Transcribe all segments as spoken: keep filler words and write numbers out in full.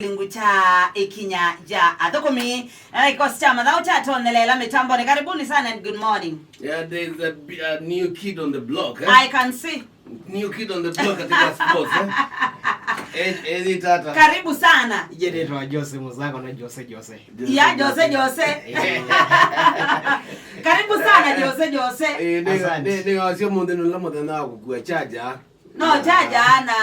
Kĩlungu kya ĩkinya ya athũkũmi. Na kĩkosi kya mathaũ kyatonyeleela mĩtambonĩ. Karibuni sana and good morning. Yeah, there's a, bi- a new kid on the block, eh? I can see. New kid on the block katika sports, eh? Eh, eh, ni tata. Karibu sana. Ije nĩtawa Jose Muzako na Jose Jose. Ya, Jose Jose. Karibu sana, Jose Jose. Eh, nĩ- Asante. nĩ- nĩ wasio mũndũ nĩ ũla mũthenya wa gũkua charger. No, charger na,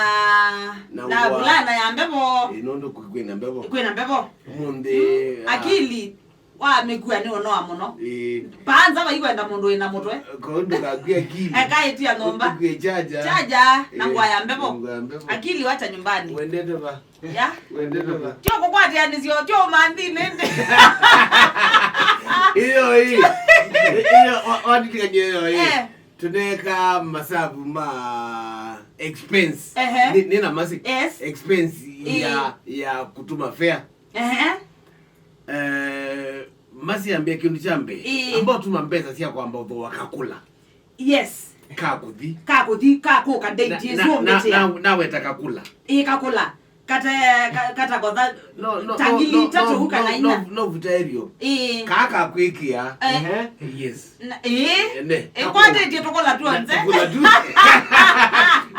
na, na ngũa. Vulana ya mbevo. Ĩ, nũndũ kwĩ- kwĩna mbevo. Kwĩna mbevo. Ũmũnthĩ, ah, akili wa mĩkua nĩ ũnoa mũno. Ĩ. Panza vaikwenda mũndũ wĩna mũtwe. Kwa hiyo ndũkakue akili. Ekaĩtia nyũmba. Ũkue charger. Charger na, ĩ, ngũa ya mbevo. Ngũa ya mbevo. Akili wacha nyumbani. Wendete va? Ya? Wendete va? Tio kũkwatĩanĩsyo, tio ũmanthini ĩndĩ. Iyo ĩ. Iyo, wa- wandikanie iyo ĩ. Eh. Tũneeka masavu ma expense. Ehe. Nĩ- nĩna masi. Yes. Expense ya, ĩ, ya kũtuma fare. Ehe. Eh, masi ambia kĩndũ kya mbee. Ĩ. Amba ũtuma mbesa sya kwamba ũthooa kakũla. Yes. Ka kũthi. Ka kũthi, ka kũka date na, na, na, na, naweta kakũla. Ĩ, kakũla. Kate, ka- katakotha. No, no, tangili no, no, itatu no, kana no, ina. No, no, vitaerio. Ĩĩ. Kaa kakwĩkĩa. Eh. Ehe. Yes. Na- ĩĩ. Ene. Ĩkwatĩtye tũkũla tuonthe. Tũkũla tu.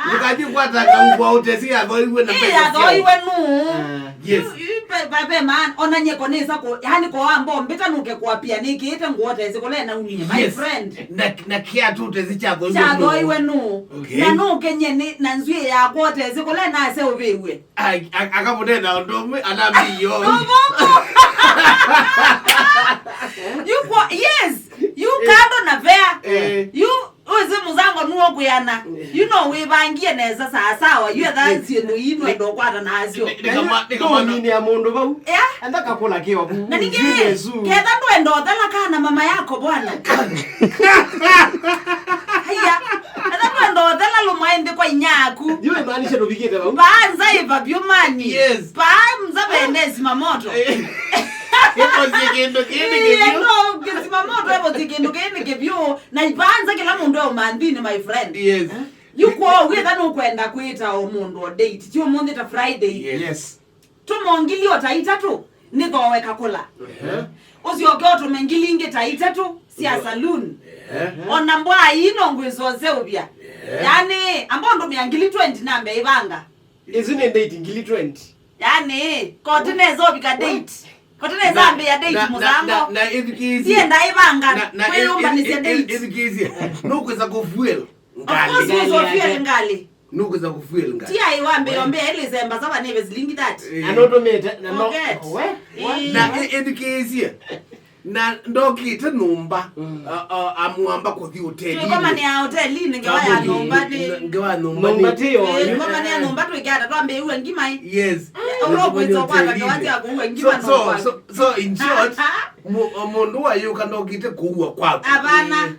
Ndũkathi kwata kaũvwa ũtesi yathoiwe na ĩĩ, mbesa syao. Yathoiwe nũ. Eh. Yes. Yu- yu- pe- pe- pe- man, ona nyeko nĩsa kũ, yani kwa mbo mbĩta nũke kwapia nĩkĩĩte ngũotesi kũla naumie, my friend. Yes. Na, na kiatu ũtesi kyathoiwe nũ. Kyathoiwe nũ. Okay. Na nũkenye nĩ na nzwĩ yakwa ũtesi kũla nase ũvĩw'e. Ai, a- akamũnena ũndũ ũmwe, anambia iyo. Ũvũkũ. You kwa- yes, you kando na vea. Eh. You, ũsĩ mũsango nuo kwĩana. You know, wĩvangie nesa sawa sawa. You etha syĩndũ ii nwenda ũkwata nasyo. Nĩ- nĩ kama- nĩ kama- Ndũnini ya mũndũ vau. Yeah. Enda kakũla kĩwa vu. Na ningĩ, Yesu. Ketha ndwenda ũthela kana mama yako bwana. Haya. Etha ndwenda ũthela lũmwaĩ nthĩ kwa inyaku. Yu imaanisha ndũvikĩte vau. Paa nza ĩva vyũ mani. Yes. Paa nza vene zimamoto. Eh. Ĩkosie kĩndũ kĩĩ nĩ kĩvyũ. Ĩĩ, no, kĩzimamoto ĩkosie kĩndũ kĩĩ nĩ kĩvyũ. Na paa nza kĩla mũndũ e ũmanthini, my friend. Yes. Yu kwoo, wĩtha nũkwenda kwĩta o mũndũ o date. Ti ũmũnthĩ ta Friday. Yes. Yes. Tũmo ngili o ta itatũ, nĩthooe kakũla. Ehe. Ũsyoke ũtũme ngili ingĩ ta itatũ sya saloon. Ehe. Ona mbwaa ii no ngwĩsũa ũseũvya. Ehe. Yaani, amba ũndũmĩa ngili twenty nambe ĩvanga. Isu nĩ date ngili twenty. Yaani, koti nesa ũvika date. Koti nesa ambĩa date na- na- mũsango. Na- na ĩthukĩĩsye. Ndienda ĩvanga, na- na kwĩyũmbanĩsya ĩ- ĩ- date. Ĩthukĩĩsye. Nũkwĩsa kũfuel. Of course, ngalĩ. Ngalĩ yake. Nũkwĩsa kũfuel ngalĩ. Ti ai wambe yombe ĩlĩsemba sava nĩve silingi thirty. Eh. Na nũtũmĩte, na no- Okay. We, we. Ĩĩ. Na ĩ- ĩthukĩĩsye. Na ndokĩte nyũmba, mm, a- a- amwamba kũthi hoteli. Twĩkomanĩa hotelinĩ, ngewa ya nyũmba nĩ- ngewa ya nyũmba nĩ- Nyũmba ti yo. Twĩkomanĩa nyũmba twĩkĩata twambĩĩw'a ngima ĩ. Yes. Ũla ũkwĩsa ũkwata ngewa sya kũua ngima. So, no so, kwaku. So, so in short, mu- mũndũ wayũka ndokĩte kũua kwaku. Avana.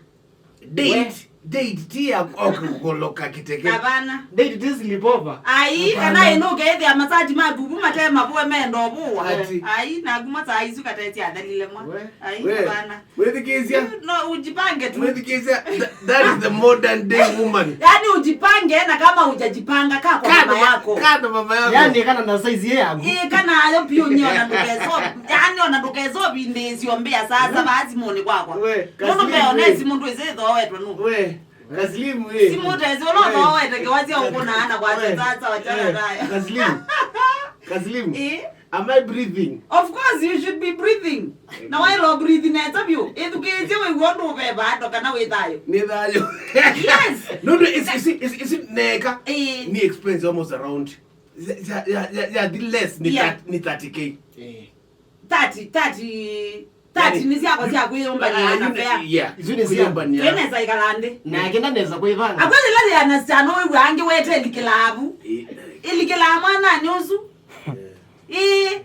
Date, we. Date ti ya okũkoloka kĩteke. Hapana. Date ti sleepover. Ai, hapana. Kana ĩno ũkeethĩa masati maku vu mate mavũe menda ũvũwa. Ati. Ai, naku masaa isu kateti athelile mwa. We. Ai, we. Hapana. Mwĩthikĩĩsya. No, ujipange tu. Mwĩthikĩĩsya. Th- that is the modern day woman. Yaani ujipange, na kama hujajipanga, kaa kwa mama yako. Kaa na mama yako. Yaani kana na size yaku. Ĩĩ, kana ayo piũ nĩ ona ndũkeso. Yaani ona ndũkeso vindĩsyo mbĩa sasa, mm, basi mũnĩ kwakwa. We, mũndũ Kaslim, mbeonesi we. Mũndũ ĩsĩ ĩthoowetwe nũ. We, Kaslim, we. Si mũtesi ũla ũthoowete kĩwasya ũkũnaana kwasya sasa wachana nayo. Kaslim. Kaslim. Eh? Am I breathing? Of course you should be breathing. Na waĩlwa breathe nesa vyũ. Ĩthukĩĩsye wĩw'e ũndũ ũveva ando kana wĩ thayũ. Nĩ thayũ. Yes. Nũndũ isi- isi- isi- isi neka. Eh. Ni expense almost around ya- ya- ya- ya the less ni, yeah, thirty, ni thirty K. Eh. Thirty, thirty, thirty. Yaani, nĩ syakwa sya kwĩyũmbania na fare. Yeah. Isu nĩ sya kwĩyũmbania. Twĩnesa ĩkala nthĩ. Nake ndanesa kwĩvanga. Akwĩthĩla yĩana syano wĩw'a angĩ wete ĩlikĩlaa vu. Eh. Ĩlikĩlaa mwananĩ ũsu. Eh. Ĩĩ.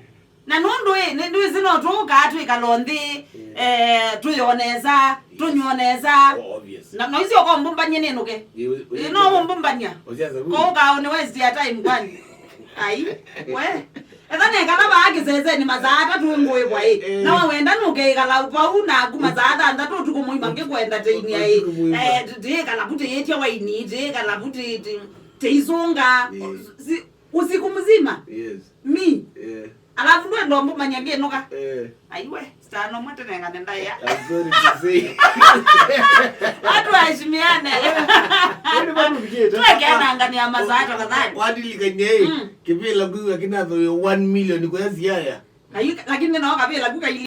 Na nũndũ ĩ, nĩ- nĩwĩsĩ no tũũkaa twĩkala nthĩ, eh, tũyonesa, tũnyuonesa. Oh, obvious. Na noisi okombumbany'e nĩnũke. Ĩ, ĩ, no ũmbumbany'a. Ũsiasa huu. Ko ũkaone waste ya time kwani. Ai, we. Etha nekala vaa kĩseseni masaa atatũ ngũĩvwa ĩ. Eh. Na wawenda nũkeĩkala vau naku masaa thanthatũ ũtukũ mũima ngĩkwenda teinia ĩ. Ũtukũ mũima. Eh, tĩĩkala vu tĩĩtya waini, tĩĩkala vu tĩ- tĩ- tĩisunga. Eh. Si- Usiku mzima. Yes. Mi. Eh. Alafu ndwe ndombo manya ngĩnũka. Eh. Aiwe, star no mwetenengane ndaĩa. I'm sorry to say. Watu waheshimiane. Ndio bado mkieta. Tuwekeanangania masaa tafadhali. Wadilikanye. Mm. Kipila kuiwa kinatho yo one million kwa siaya. Ayu, lakini nao kapila kuka